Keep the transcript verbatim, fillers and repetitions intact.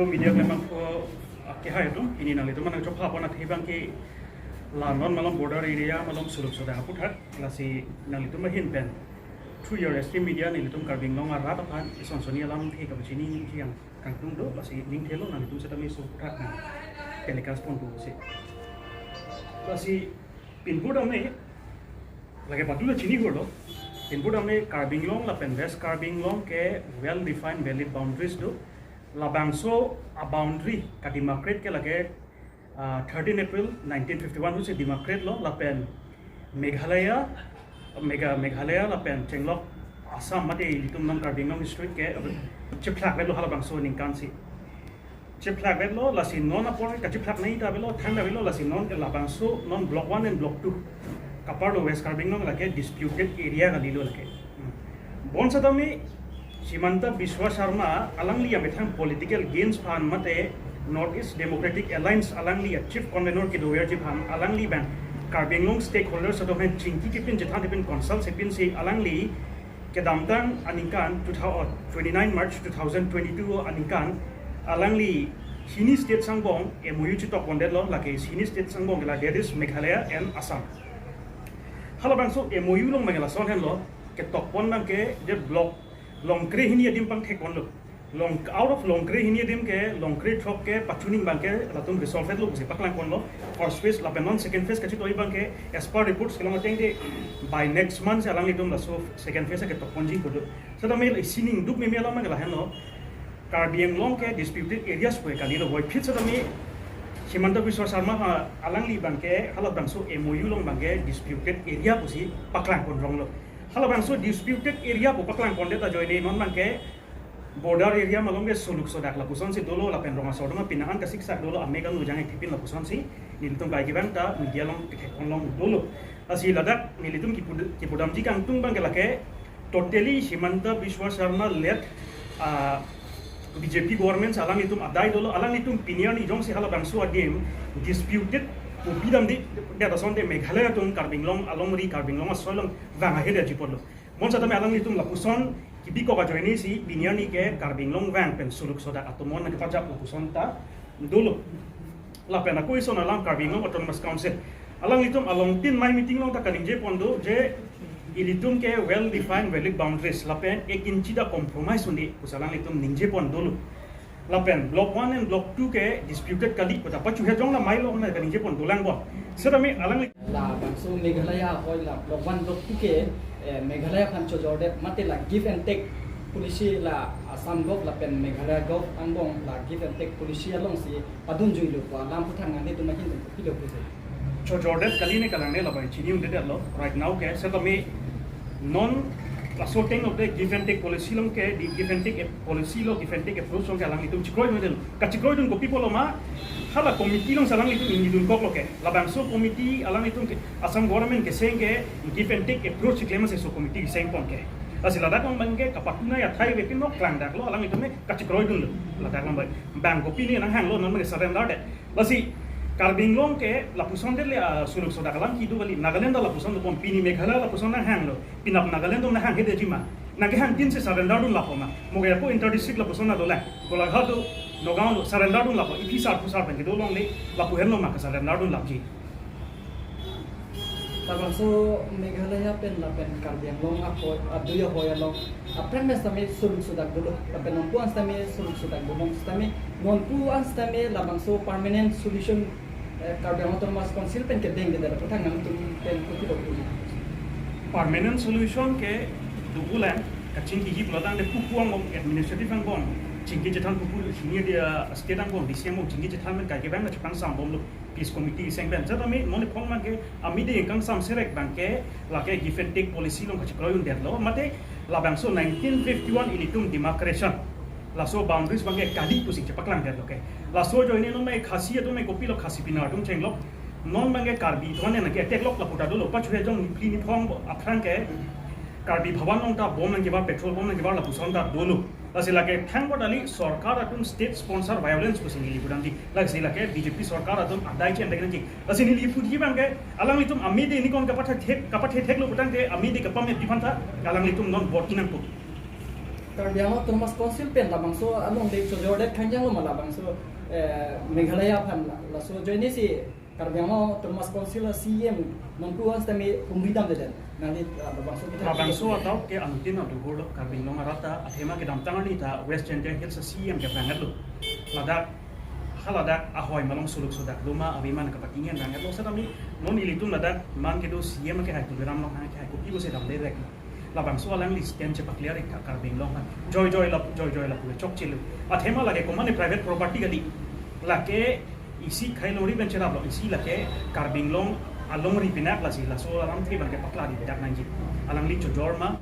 Media klemang ko akehai atum, pini nanglitum aphan nangchopha pon athe abang ke la non malom border area malom suluk sodak aphuthak, lasi nanglitum ahin pen through your S T media nelitum Karbi Anglong arat aphan ison soni alamthe kapachini ningje kangtung do, lasi ningthelo nanglitum setame so aphuthak nang telecast ponpo si. Lasi pinpur damne lake patu ta chini hurlo. Pinpur damne Karbi Anglong lapen West Karbi Anglong ke well defined valid boundaries do. Labangso a boundary ka demarcate ke lake, ah, thirteen April nineteen fifty-one ahut si demarcate lo, lapen Meghalaya, Megha-, Meghalaya lapen chenglok Assam mate ilitum non Karbi Anglong district ke chephlak avelo halabangso aningkan si. Chephlak avelo, lasi non apor kachephlak nangji ta avelo, thang ta avelo, lasi non ke labangso non block one and block two. Kaparlo West Karbi Anglong lake disputed area kalilo lake. Hmm. Bonsetame Himanta Biswa Sarma alangli amethang political gains aphan mate North East Democratic Alliance alangli a chief convener kedo averji aphan alangli abang Karbi Anglong stakeholders atum aphan chingki kepin chethan kepin consult kepin si alangli kedamtang aningkan two thousand, twenty-nine March two thousand twenty-two aningkan alangli hini states angbong M O U chetok pondetlo, lake hini states angbong ke la, that is Meghalaya and Assam. Halabangso M O U along abang lason henlo, ketok pon abang ke je block longkre hini adim pangthek ponlo. Long, out of longkre hini adim ke longkre throk ke pachuning abang ke latum resolve lo pusi paklang ponlo. First phase lapen non second phase kachitoi abang ke as per reports kelong ateng ke by next month si alanglitum laso second phase ketok ponji kodo. Setame isi ningduk meme alam abang ke lahenlo. Karbi Anglong ke disputed areas pu kalilo, puvoiphit setame Himanta Biswa Sarma ha alangli abang ke halabangso M O U along abang ke disputed area pusi paklang pon ronglo. Halabangso disputed area pu paklang pondet ajoine non abang ke border area malom ke suluk sodak lapuson si dolo lapen rong asor doma pinangan kasiksak dolo, amek angno jang thepin lapuson si nelitum kai kevang ta media along kethek ponlong dolo. Lasi ladak nelitum kipu-, kipudamji kangtung abang ke lake totally Himanta Biswa Sarma led, ah, B J P government alanglitum adai dolo, alanglitum pini arni jongsi halabangso adim disputed pu pidamde, det asonte Meghalaya atum Karbi Anglong alongri Karbi Anglong asoilong vang ahe detji ponlo. Bonsetame alanglitum lapuson kipikok ajoine si pini arni ke Karbi Anglong vang pen suluk sodak atomon nangkepajap lapuson ta dolo. Lapen ako ison alam Karbi Anglong Autonomous Council alanglitum along tin mai meeting along ta kaningje pon do je ilitum ke well defined valid boundaries lapen ek inchi ta compromise un-e pusi alanglitum ningje pon dolo. Lapen block one and block two ke disputed kali pu ta pachu hejong la mai lo na kaningje pon dolang bon. Setame alang labangso Meghalaya ahoi la block one block two ke, eh, Meghalaya aphan chojordet mate la give and take policy la Assam gov lapen Meghalaya gov angbong la give and take policy alongsi padunjui lo pu alam aphuthak nanglitum ahin pen pilo pusi. Chojordet kali ne kalang ne labang chini un-edetlo right now ke, setame non laso ateng lo de give and take policy along ke, di give and take ap-, policy lo give and take approach along ke alanglitum chekroidundelo. Kachekroidun kopi pulo ma, hala committee alongsi alanglitum ingnidunkoklo ke. Labangso committee alanglitum ke Assam government keseng ke give and take approach keklem si laso committee keseng pon ke. Lasi ladak along abang ke kapatuna athai avepin, nok klangdaklo, alanglitum ne kachekroidunlo. Ladak along abang, bang kopi ne nanghanglo, non abang surrender det. Lasi Karbi Anglong ke lapuson det le, ah, suluk sodak alam kedo kali, Nagaland ta lapuson dopon, pini Meghalaya lapuson nanghanglo, penap Nagaland atum nanghanghe detji ma. Nangkehang tin si surrender dun lapo ma. Mo ke ako inter district lapuson na dolang, Golaghat do, Nagaon do, surrender dun lapo, iphi sar pu sar pen kedo longle, lapu henlo ma ke surrender dun lapji. Labangso Meghalaya pen lapen Karbi Anglong ahoi, adui ahoi along aphrang mes tame suluk sodak dolo, lapen nonpu an tame suluk sodak dolo, tame nonpu an tame labangso permanent solution, eh, Karbi Anglong Autonomous Council pen kedengde, lapu thang nangtum pen kopi lo pu. Permanent solution ke do-ulang, kachingkiji pulo tangte pupu angbong, administrative angbong chingki chethan, pupu senior dia state angbong, D C angbong chingki chethan pen kai kevang na chepang sambomlo. Peace Committee seng pen. Jat ami non iphong abang ke, amide ingkang samserek abang ke, lake give and take policy along kachekroi undetlo. Mate labangso nineteen fifty-one ilitum demarcation, laso boundaries abang ke kali pusi chepaklangdetlo ke. Laso ajoine non mai Khasi atum mai kopilo, Khasi Pnar atum chenglok, non abang ke Karbi atum ne nangke attack lok lapu ta dolo. Pachu hejong niphli niphong aphrang ke Karbi Bhawan along ta bomb nangkebar, petrol bomb nangkebar lapuson ta dolo. Lasi lake thang bot ali sorkar atum state sponsor violence pusi neli pudamji. Lasi lake B J P sorkar atum adai chen dek nangji. Lasi neli puji abang ke alanglitum amide nikon kapathe thek, kapathe theklo putangte amide kapamepji aphan ta alanglitum non bor-i nangpo. Karbi Anglong Autonomous Council pen labangso along de chojor det khangjang lo ma labangso, eh, Meghalaya aphan la, laso ajoine si Karbi Anglong Autonomous Council a C E M nonpu an sitame humri damde den. Nangli, ah, labangso kita labangso atau ke angtin adu hurlo Karbi Anglong arat ta athema kedamtang arni ta West Jaintia Hills a C E M ke prangatlo. Ladak, ha ladak ahoi malong suluk sodak doma avi man kapakingin prangatlo setame non ilitum ladak man kedo C E M ke hai Tuliram Ronghang ke hai kopi bo se damde rek. Labangso alangli stand chepaklir ik Karbi Anglong ha. Joi joi lap, joi joi lapu chokchelo. Athema lake komane private property kali. Lake isi khei longri pen cheraplo, isi lake Karbi Anglong alongri pinak lasi laso alam tri bangke pakla di bedak nangji. Alangli chojor ma,